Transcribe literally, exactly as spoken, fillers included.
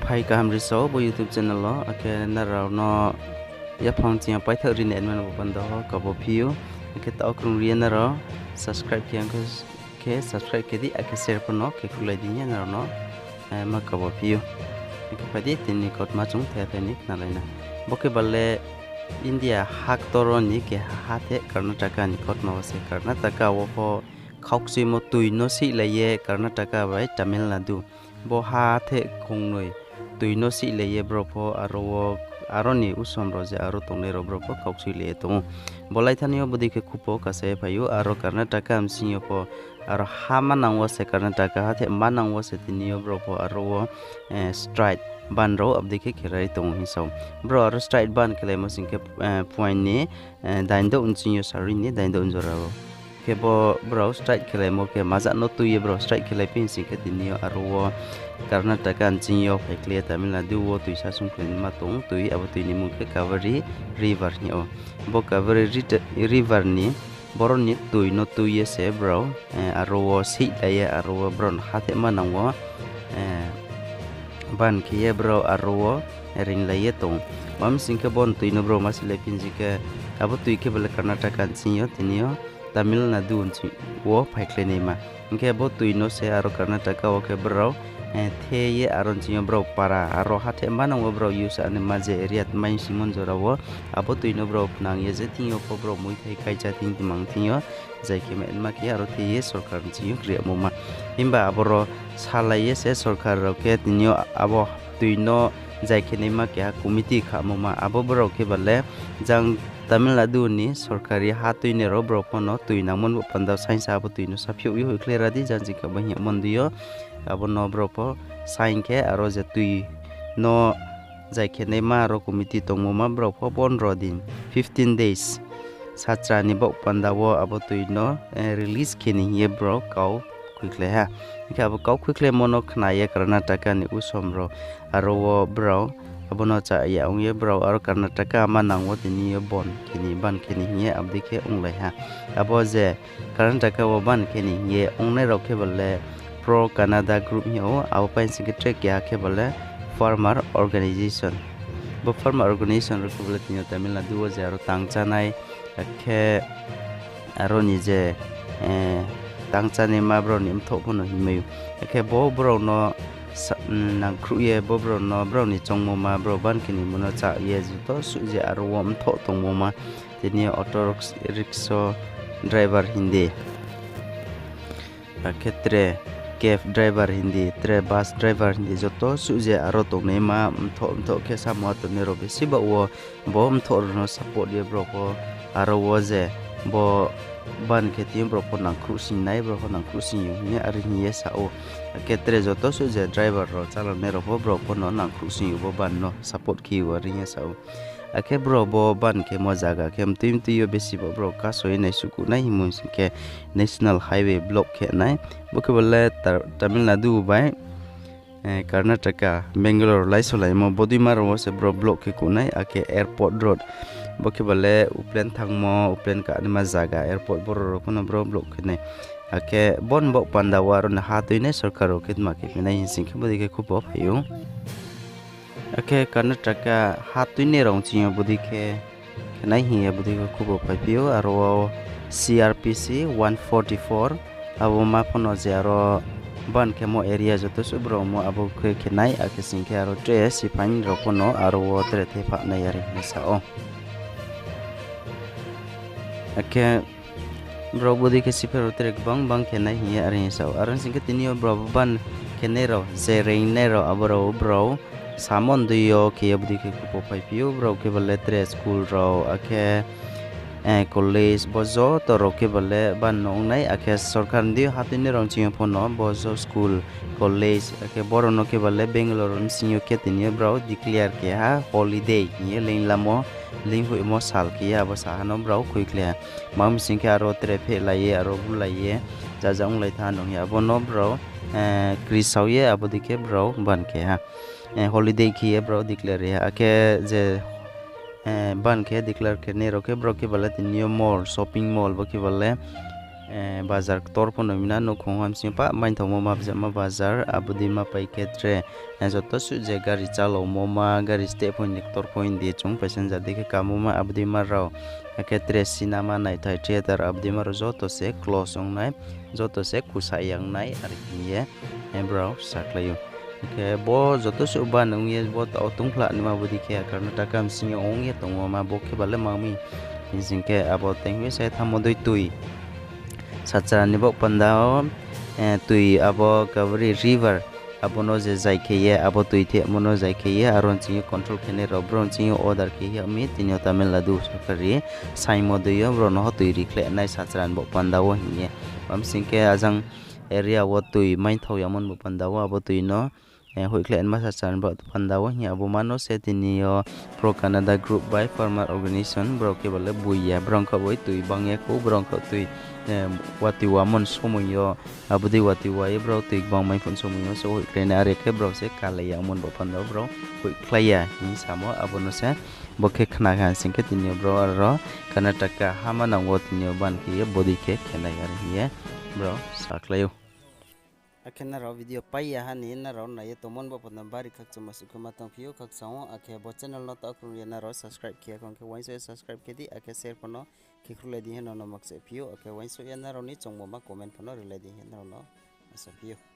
Phai kaham ri sao bo YouTube channel wo, akhe nrao no yaphang ching yo paithaoh ri nai mano bo panda wo kabo phi ou. Akhe taoh krung ri ye nrao subscribe khe, khe subscribe khe di, akhe share pho no khe khulai di hing ye nrao no, eh, ma kabo phi ou. Akhe phai di tini kautma chung the the ni khnalai na. Bo khe bale India ha ktor wo ni keha ha the Karnataka ni kautma wo se. Karnataka wo pho khaukchuimo tui no seihlai ye Karnataka bai Tamil Nadu. Bo ha the khongnoi tui no seihlai ye brao pho aro wo, aro ni usom rao je aro tongnai rao brao pho khaukchuilai ye tong ou. Bo laithani yo bodei khe khupo kasa ye phai ou, aro Karnataka bsing yo pho aro ha manang wo se, Karnataka ha the manang wo se tini yo brao pho aro wo, eh, strike ban rao abodei khe khelai tong ou hing sao. Brao aro strike ban khelaimo sing khe, eh, point ni, eh, daindouh bsing yo sarui ni daindouh jora wo. Khe bo brao strike khelaimo khe maja no tui ye brao strike khelai phi sing khe tini yo aro wo Karnataka bsing yo phaikhlai ye Tamil Nadu wo tuisa sungkhlaima tong tui, abo tui ni mung khe Kaveri River hing ou. Bo Kaveri Rit-, River ni boro ni tui no tui ye se brao, eh, aro wo seihlai ye aro wo brao no ha the manang wo, eh, ban khe ye brao aro wo ringlai ye tong ou. Mami sing khe bo ni tui no brao ma seihlai phi sing khe, abo tui khe bale Karnataka bsing yo tini yo Tamil Nadu bsing wo phaikhlainaima. Hing khe bo tui no se aro Karnataka wo khe brao, eh, the ye aro bsing yo brao para, aro ha the manang wo brao use anaima je area tmaing singmo jora wo, abo tui no brao phnang ye je thing yo pho brao muithai kaicha thing tmang thing yo, zai khe ma khe aro the ye sorkar bsing yo kri yagmo ma. Himba aboro salai ye se sorkar rao khe tini yo abo tui no zai khe naima keha committee khamo ma. Abo brao khe bale jang Tamil Nadu ni sorkari ha tuinai rao brao pho no tui nangmo ni bo panda saingsa abo tui no saphiouh ye hoihkhlai ra di, jang jing khe bo hing yagmo ndui yo. Abo no brao pho saing khe aro je tui no zai khe naima aro committee tongmo ma brao pho pondro din, fifteen days, sachra ni baoh panda wo abo tui no, eh, release khe ni hing ye brao kau khuikhlai ha. Hing khe abo kau khuikhlaimo no khna ye Karnataka ni usom rao aro wo brao abo no cha ya ong ye brao aro Karnataka manang wo tini yo bon khe ni, ban khe ni hing ye abodei khe onglai ha. Abo je Karnataka wo ban khe ni hing ye ongnai rao khe bale pro Kannada group hing ou, abo pai sing khe tre keha khe bale farmer organisation. Bo farmer organisation rao khe bale tini yo Tamil Nadu wo je aro tang chánai, akhe aro ni je, eh, tang chánaima brao ni mthoh pho no hingmai ou. Akhe bo brao no sa-, mm, nangkhruh ye bo brao no brao ni choungmo ma brao ban khe ni mo no cha ye joto suh je aro wo mthoh tongmo ma, tini yo auto riks-, rickshaw driver hing di, akhe tre cab driver hing di, tre bus driver hing di, joto suh je aro tongnaima mthoh mthoh khe samung a tongnai rao besi baoh wo bo mthoh rao no support ye brao pho aro wo je bo ban khe tini yo brao pho nangkhruh sing nai, brao pho nangkhruh sing ou hing ye are hing ye sa ou. Akhe tre joto suh je driver rao chálangnai rao pho brao pho no nangkhruh sing ou bo ban no support khe ou are hing ye sa ou. Akhe brao bo ban khemo zaga khe mtui mtui yo besi bo brao kaso ye naisuh kuh nai hingmo sing khe National Highway block khe nai. Bo khe bo le Ta-, Tamil Nadu bai, eh, Karnataka, Bangalore laisolaimo bodeima rao wo se brao block khe kuh nai, akhe airport road. Bo khe bo le uplane thanngmo, uplane kanaima zaga, airport boro rao pho no brao block khe nai. Akhe bo ni baoh panda wo aro ni ha tuinai sorkar rao khe tma khe phi nai hing sing khe bodei khe khupo phai ou. Akhe Karnataka ha tuinai rao ching yo bodei khe khe nai hing ye bodei khe khupo phaiphi ou, aro wo C R P C one forty-four, abo ma pho no je aro ban khemo area joto suh brao mo abo khe khe nai, akhe sing khe aro tre siphai rao pho no aro wo tre thepha nai are hing ye sa ou. Akhe brao bodei khe siphai rao tre gbang gbang khe nai hing ye are hing ye sa ou. Are sing khe tini yo brao bo ban khe nai rao, je reingnai rao, abo rao brao samon dui yo khe ye bodei khe khupo phaiphi ou, brao khe bo le tre school rao, akhe, eh, college, bo joto rao khe bo le ban no ong nai, akhe sorkar ni dei yo ha tuinai rao ching yo pho no bo jo school, college, akhe boro no khe bo le Bangalore bsing yo khe tini yo brao declare khe ha holiday hing ye, leing lamo, leing hoihmo sal khe ye abo saha no brao khuikhlai ha. Ma bsing khe aro tre phehlai ye, aro bulai ye, jaja onglai tha nung ye, abo no brao, eh, kri sao ye, abo dei khe brao ban khe ha. Eh, holiday khe ye brao declare ri ha. Akhe je, eh, ban khe declare khe nai rao khe brao khe bo le tini yo mall, shopping mall, bo khe bo le bazar ktor pho no mi na, nouhkhong hamsing yo pa mainthaomo ma bjama bazar, abo dei ma pai khe tre, joto suh je gari chálaumo ma, gari steh pho hing di, ktor pho hing di, chung passenger dei khe kamo ma, abo dei ma rao. Akhe tre cinema naithai theater, abo dei ma rao joto se close ong nai, joto se kusa yang nai, are hing ye brao sakhlai ou. Hing khe bo joto suh ban ong ye bo tao tongphla naima, abo dei khe Karnataka bsing yo ong ye tongmo ma, bo khe ba le ma mi. Hing sing khe abo tei hing ye sai thanngmo dei tui sachra ni baoh panda wo, tui abo Kaveri River, abo no je zai khe ye, abo tui thehmo no zai khe ye, aro nching yo control khe nai rao, brao nching yo order khe yag mi, tini yo Tamil Nadu sorkari saingmo dei yo brao no ho tui rikhleh nai sachra ni baoh panda wo hing ye. Bam sing khe ajang area wo tui maingthao yamo ni baoh panda wo abo tui no hoihkhleh nma sachra ni baoh panda wo hing ye, abo ma no se tini yo Pro Kannada Group bai Farmer Organisation brao khe ba le boi ya, brao khaoh bai tui bang ya khou, brao khaoh tui watoi wamo ni somoi yo, abo dei watoi wa ye brao tui gbang mai phuh ni somoi yo se hoihkhlai nai, are khe brao se kalai yamo ni baoh panda wo brao hoihkhlai ya hing samo, abo no se bo khe khna kha sing khe tini yo brao aro Karnataka ha manang wo tini yo ban khe ye bodei khe khe nai are hing ye brao sakhlai ou. Akhe nrao video pai ya ha ni nrao nai ye tongmo ni baoh panda bari khakchangma suh khe ma tongphi ou khakchang ou, akhe bo channel no taoh krung ye nrao subscribe khe ya khong khe uaingsouh ye subscribe khe di, akhe share pho no khe khrulai di hing no no makchaihphi ou, akhe uaingsouh ye nrao ni chongmo ma comment pho no rilai di hing nrao no saphi ou.